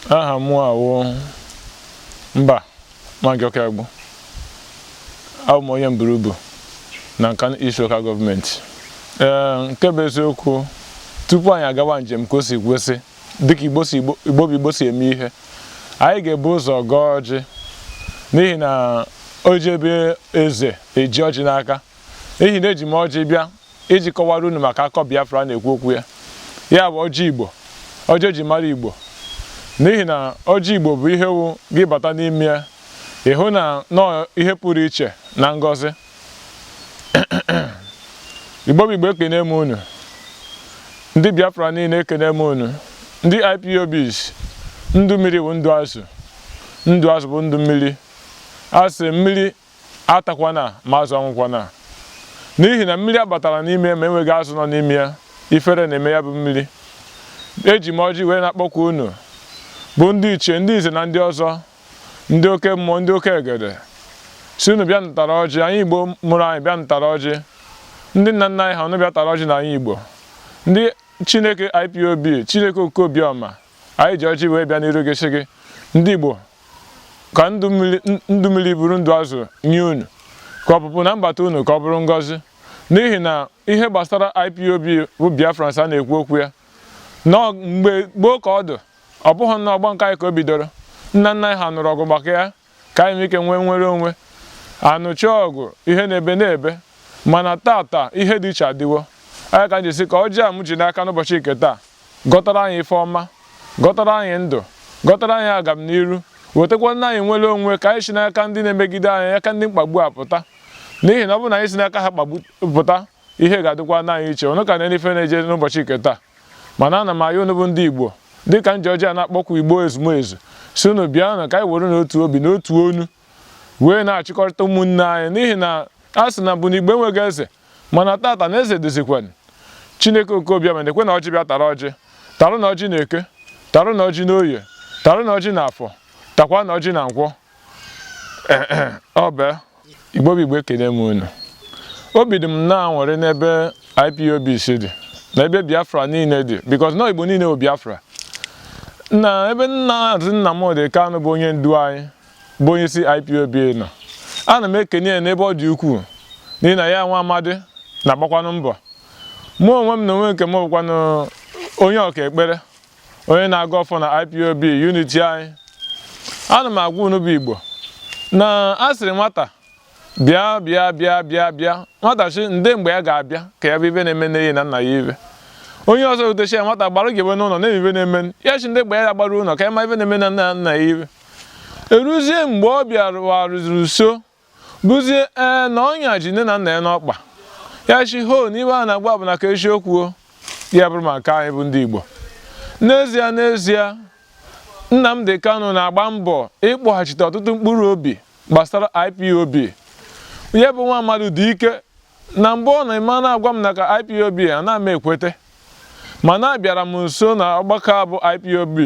Aha mụ awụ Mba Nwangiokeagbu. Abụ m onye Mburubu na Nkanu East Local Government. Ee, nke bụ eziokwu, tupu anyị agawa njem ka o si kwesị, dịka Igbo si Igbo bụ Igbo si eme ihe, anyị ga-ebu ụzọ gọọ ọjị, n'ihi na o ji ebe eze eji ọjị n'aka. N'ihi na eji m ọjị bịa iji kọwara unu maka akọ Biafra na-ekwu okwu ya. Ya bụ ọjị Igbo, ọjị eji mara Igbo, n'ihi na ọjị Igbo bụ ihe wụ gị bata n'ime ya, ịhụ na nọọ ihe pụrụ iche na ngọzi. Igbo bụ Igbo, ekene m unu. Ndị Biafra niile, ekene m unu. Ndị IPOBs, ndụ mmiri bụ ndụ azụ, ndụ azụ bụ ndụ mmiri. A sị mmiri atakwana ma azụ anwụkwana, n'ihi na mmiri abatara n'ime ma enweghị azụ nọ n'ime ya, ifere na-eme ya bụ mmiri. Eji m ọjị wee na-akpọkwa unu bụ ndị ichie, ndị nze na ndị ọzọ, ndị oke mmụọ, ndị oke egede, si unu bịa ntara ọjị. Anyị Igbo mụrụ anyị, bịa ntara ọjị. Ndị nna nna anyị ha, unu bịa tara ọjị na anyị Igbo. Ndị Chineke IPOB, Chineke Okobiọma, anyị ji ọjị wee bịa n'iru gị, sị gị ndị Igbo, ka ndụ mmiri, ndụ mmiri bụrụ ndụ azụ nye unu, ka ọpụpụ na mbata unu ka ọ bụrụ ngọzi, n'ihi na ihe gbasara IPOB bụ Biafrans a na-ekwu okwu ya nọ mgbe gboo ka ọ dụ. Ọ bụghị na ọgbọ nke anyị ka o bidoro. Nna nna anyị ha nụrụ ọgụ maka ya ka anyị nwee ike nwee nwere onwe, anụcha ọgụ, ihe na-ebe na-ebe, mana tata ihe dị iche adịwo. Anyị ka m ji sị ka ọjị a m ji n'aka n'ụbọchị nke taa gọtara anyị ife ọma, gọtara anyị ndụ, gọtara anyị agam n'iru, wetakwa nna anyị nwere onwe, ka anyị si n'aka ndị na-emegide anyị, aka ndị mkpagbu a pụta, n'ihi na ọ bụrụ na anyị si n'aka ha kpagbu pụta, ihe ga-adịkwa n'anyị iche. Ụnụ ka na ife na-eje n'ụbọchị nke taa. Mana ana m ayọ unu bụ ndị Igbo, dịka nji ọjọọ na-akpọkwa Igbo ezumezu, si unu bịanụ ka anyị were n'otu obi n'otu onu wee na-achịkọrịta ụmụnne anyị, n'ihi na a sị na bụ na Igbo enweghị eze, mana tata na eze dịzikwanụ. Chineke Okobiama na-ekwe na ọjị bịa tara ọjị, tarụ na ọjị na Eke, tarụ na ọjị na Oye, tarụ na ọjị na Afọ, takwa na ọjị na Nkwọ. Ọ bụ Igbo bụ Igbo, ekene m unu. Obi dị m na-anwụrị n'ebe IPOB si dị na ebe Biafra niile dị, because na Igbo niile bụ Biafra, na ebe nna Nnamdi Kanu bụ onye ndu anyị, bụ onye isi IPOB nọ. Ana m ekene ya n'ebe ọ dị ukwuu, n'ihi na ya nwa amadi na-agbakwanụ mbọ. Mụ onwe m na onwe nke m bụkwanụ onye ọka ekpere, onye na-aga ọfọ na IPOB unity anyị. Ana m agwa unu bụ Igbo na a sịrị nwata bịa, bịa, bịa, bịa, bịa, nwata chi nde mgbe ya ga-abịa ka ya bụ ibe na-eme nne ya na nna ya ibe. Onye ọzọ rutechi ya, nwata gbara gebe n'ụlọ na-eme ibe na-eme ya, chi ndị mgbe ya gbara ụlọ ka ya ma ibe na-eme na nna nna ya ibe. Eruzie mgbe ọ bịara warụziri nso, bụzie ee na ọnya ji nne na nna ya n'ọkpa ya, chi ho n'ibe a na-agba bụ na ka eziokwu o. Ya bụrụ maka anyị bụ ndị Igbo, n'ezie n'ezie, Nnamdi Kanu na-agba mbọ ịkpọghachite ọtụtụ mkpụrụ obi gbasara IPOB. Ya bụ nwa mmadụ dị ike. Na mbụ ọ na-eme na-agwa m na ka IPOB a na m ekwete, mana abịara m nso na ọgbakọ a bụ IPOB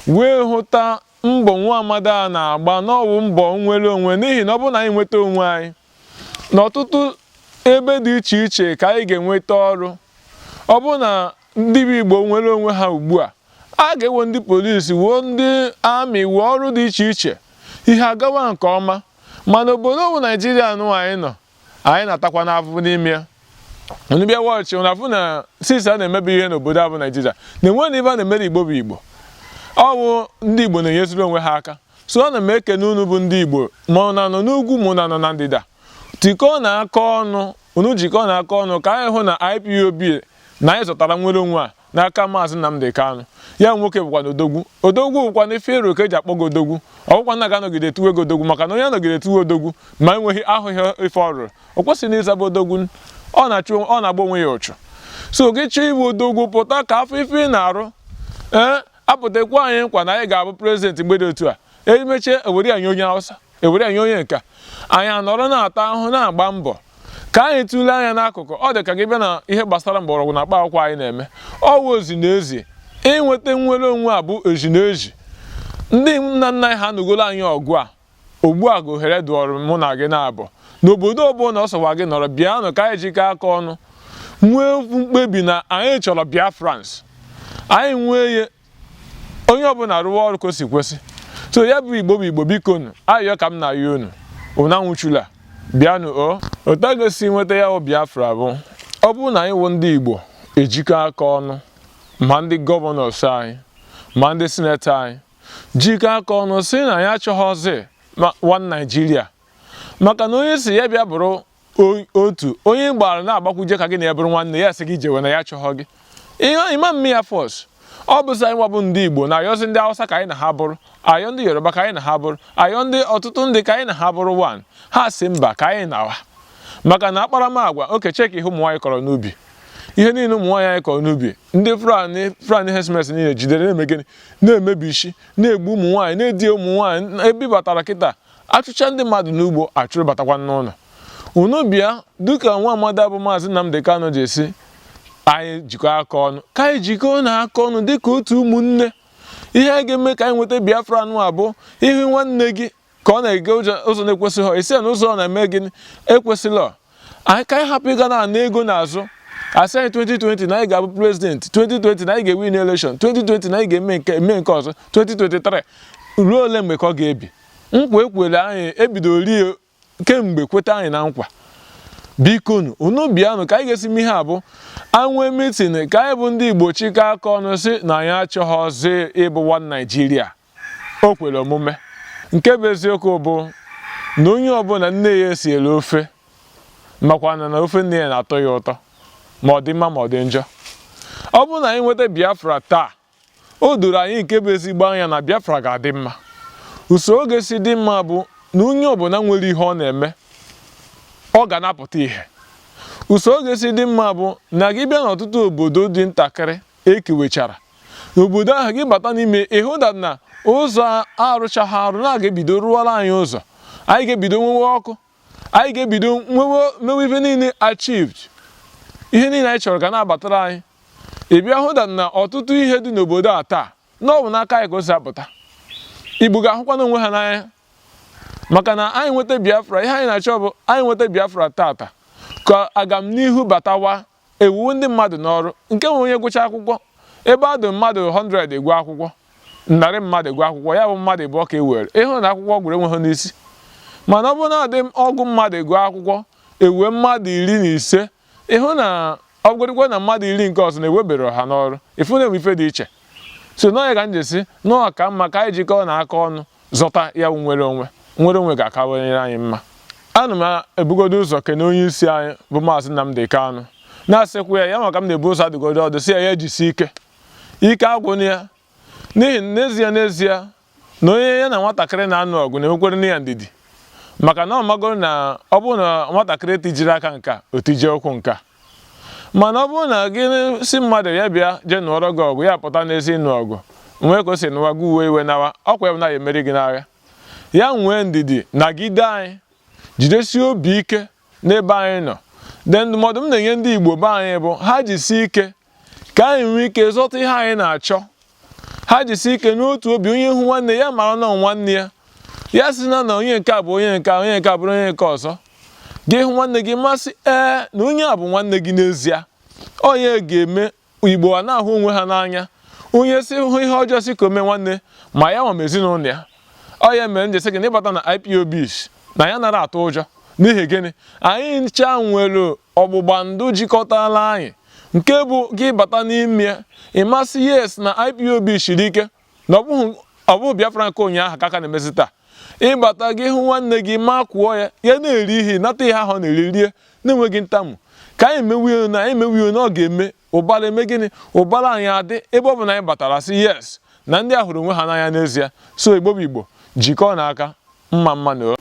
wee hụta mbọ nwa amadi a na-agba n'ọwụ mbọ nwere onwe, n'ihi na ọ bụrụ na anyị nweta onwe anyị, n'ọtụtụ ebe dị iche iche ka anyị ga-enweta ọrụ. Ọ bụrụ na ndị bụ Igbo nwere onwe ha ugbu a, a ga-ewe ndị polisi, wuo ndị amị, wuo ọrụ dị iche iche, ihe agawa nke ọma. Mana obodo bụ Naijiria nụ anyị nọ, anyị na-atakwa n'afụfụ n'ime ya. Unu bịa wọchị, unu afụ na since a na-emebi ihe n'obodo a bụ Naijiria, na enwe na ibe a na-emere Igbo bụ Igbo, ọ bụ ndị Igbo na-enyeziri onwe ha aka. So ana m ekene unu bụ ndị Igbo, ma ọ na-anọ n'ugwu, ma ọ na-anọ na ndịda, tikọọ na aka ọnụ, unu jikọọ na aka ọnụ ka anyị hụ na IPOB na anyị zọtara nwere onwe a n'aka Maazị Nnamdi Kanu. Ya nwoke bụkwa na odogwu, odogwu bụkwa na ife ero ka eji akpọ gị odogwu. Ọ bụkwa na ga-anọgide tuwe gị odogwu, maka na onye anọgide tuwe odogwu ma enweghị ahụghị ife ọ rụrụ, o kwesịrị na ịzaba odogwu. Ọ na-achụ, ọ na-agba onwe ya ụchụ. So gị chọọ iwu odogwu, pụta ka afọ ife ị na-arụ. Ee, apụtakwa anyị nkwa na anyị ga-abụ president mgbe dị otu a, emechie ewere ya nye onye Hausa, ewere ya nye onye nka, anyị anọrọ na-ata ahụhụ na-agba mbọ. Ka anyị tụlee anya n'akụkụ, ọ dị ka gị bịa na ihe gbasara mgbọrọgwụ na mkpa akwụkwọ anyị na-eme, ọwụ ozi na ezi inweta nnwere onwe a bụ ezi na ezi. Ndị nna nna anyị ha nụgolo anyị ọgụ a. Ugbu a ka ohere dụọrọ mụ na gị na-abụ n'obodo ọbụla ọ sọkwa gị nọrọ, bịanụ ka anyị jikọọ aka ọnụ, nwee mkpebi na anyị chọrọ Biafrans. Anyị nwee ya. Onye ọbụla rụwa ọrụ ka o si kwesị. So ya bụ, Igbo bụ Igbo, biko nụ, ayọ ka m na-ayọ unu, unu anwụchula, bịanụ. O otu a ga-esi nweta ya bụ Biafra bụ ọ bụrụ na anyị wụ ndị Igbo ejikọ aka ọnụ, ma ndị governors anyị ma ndị senator anyị jikọ aka ọnụ, si na anyị achọghọzi one Nigeria, maka na onye si ya bịa bụrụ otu onye gbara na-agbakwuje ka gị na ya bụrụ nwanne ya, sị gị jewe na ya achọghọ gị, ịma mme ya force. Ọ bụzi anyị nwabụ ndị Igbo na-ayọzi ndị Hausa ka anyị na ha bụrụ, ayọ ndị Yoruba ka anyị na ha bụrụ, ayọ ndị ọtụtụ ndị ka anyị na ha bụrụ one. Ha si mba, ka anyị nawa, maka na akparamagwa oke cheka ihe ụmụ nwaanyị kọrọ n'ubi, ihe niile ụmụ nwaanyị anyị kọrọ n'ubi, ndị Fulani herdsmen niile jidere na-eme gịnị? Na-emebi isi, na-egbu ụmụ nwaanyị, na-edi ụmụ nwaanyị. Ebibatara kịta achụcha ndị mmadụ n'ugbo, achụrụ batakwa n'ụlọ. Unu bịa, dịka nwa amadi bụ Maazị Nnamdi Kanu ji esi anyị jikọọ aka ọnụ, ka anyị jikọọ na aka ọnụ dịka otu ụmụnne. Ihe a ga-eme ka anyị nweta Biafra nụ abụ ihu nwanne gị ka ọ na-ege ụzọ na-ekwesịghị, esi ya na ụzọ ọ na-eme gị ekwesịla. Anyị ka anyị hapụ ịga na-ana ego n'azụ, asị anyị 2020 na anyị ga-abụ president, 2020 na anyị ga-ewin election, 2020 na anyị ga-eme nke eme nke ọzọ, 2023. Ruo ole mgbe ka ọ ga-ebi nkwa ekwere anyị? Ebido rie kemgbe kweta anyị na nkwa. Bikonu, unu bịanụ ka anyị ga-esi mee ihe a bụ anwee meeting, ka anyị bụ ndị Igbo chịkọ aka ọnụ, sị na anyị achọghọzi ịbụ one Nigeria. O kwere omume. Nke bụ eziokwu bụ na onye ọbụla nne ya esiela ofe, makwa na ofe nne ya na-atọ ya ụtọ, ma ọ dị mma ma ọ dị njọ. Ọ bụrụ na anyị nweta Biafra taa, o doro anyị nke bụ ezigbo anya na Biafra ga-adị mma. Usoro ga-esi dị mma bụ na onye ọbụla nwere ihe ọ na-eme, ọ ga na-apụta ihe. Usoro ga-esi dị mma bụ na gị bịa n'ọtụtụ obodo dị ntakịrị ekewechara n'obodo ahụ, gị bata n'ime, ịhụ that na ụzọ arụchaghị arụ na ga-ebido rụọra anyị ụzọ, anyị ga-ebido nwewe ọkụ, anyị ga-ebido nwewe mewe ife niile achieved, ihe niile anyị chọrọ ga na-abatara anyị. Ị bịa hụ that na ọtụtụ ihe dị n'obodo a taa na ọ bụ n'aka anyị ka o si apụta. Igbo ga-ahụkwa n'onwe ha n'anya, maka na anyị nweta Biafra, ihe anyị na-achọ bụ anyị nweta Biafra tata ka agamnihu batawa, ewuwe ndị mmadụ n'ọrụ, nke nwe onye gụcha akwụkwọ, ebe a dị mmadụ 100 egwu akwụkwọ, narị mmadụ egwu akwụkwọ, ya bụ mmadụ ịbụọ ka e were ịhụ na akwụkwọ gwụrụ enweghị n'isi. Mana ọ bụrụ na adị ọgụ mmadụ egwu akwụkwọ, ewuwe mmadụ 15, ịhụ na ọ bụgodikwa na mmadụ 10 nke ọzọ na-ewebere ha n'ọrụ, ịfụ na enwe ife dị iche. So n'ọnya ka m ji nọọ ka mma ka anyị jikọọ na aka ọnụ zọta ya bụ nwere onwe. Nwere onwe ga-akawanyere anyị mma. Ana m ebugodo ụzọ kene onye isi anyị bụ Maazị Nnamdi Kanu, na-asịkwa ya, ya maka m na-ebu ụzọ adịgodo ọdụ, si ya ya jisi ike, ike agwụna ya, n'ihi n'ezie n'ezie na onye ya na nwatakịrị na-anụ ọgụ na-enwekwere nne ya ndidi, maka na ọ magoro na ọ bụrụ na nwatakịrị tijiri aka nka, o tijie ụkwụ nka. Mana ọ bụrụ na gị si mmadụ ya bịa jee nụọrọ gị ọgụ, ya pụta n'ezi ịnụ ọgụ, nwee ka o si nụwa gị uwe iwe nawa, ọkwa ya bụ na ya emeri gị n'agha. Ya nwee ndidi, nagide anyị, jidesie obi ike n'ebe anyị nọ. De ndụmọdụ m na-enye ndị Igbo be anyị bụ ha jisie ike ka anyị nwee ike zọta ihe anyị na-achọ. Ha jisie ike n'otu obi, onye hụ nwanne ya mara na nwanne ya, ya sị na onye nke a bụ onye nke a, onye nke a bụrụ onye nke ọzọ. Gị hụ nwanne gị, masị ee na onye a bụ nwanne gị n'ezie. Onye ga-eme Igbo a na-ahụ onwe ha n'anya. Onye si hụ ihe ọjọọ si ka o mee nwanne ma ya nwa ma ezinụlọ ya. Ọ ya mere m ji sị gị na ịbata na IPOBs na ya nara atụ ụjọ. N'ihi gịnị? Anyị ncha nwere ọgbụgba ndụ jikọtara anyị, nke bụ gị bata n'ime ya, ịmasị yes na IPOB siri ike, na ọ bụghị Biafra nke ụnyaahụ ka aka na-emezi taa. Ịbata, gị hụ nwanne gị ma kwụọ ya, ya na-eri ihe, nata ihe ahụ ọ na-eri rie na-enweghị ntamu. Ka anyị mewie na anyị mewie na ọ ga-eme ụbara eme gịnị? Ụbara anyị adị ebe ọ bụ na anyị batara, sị yes na ndị a hụrụ onwe ha n'anya n'ezie. So Igbo bụ Igbo, jikọọ n'aka, mma mma na.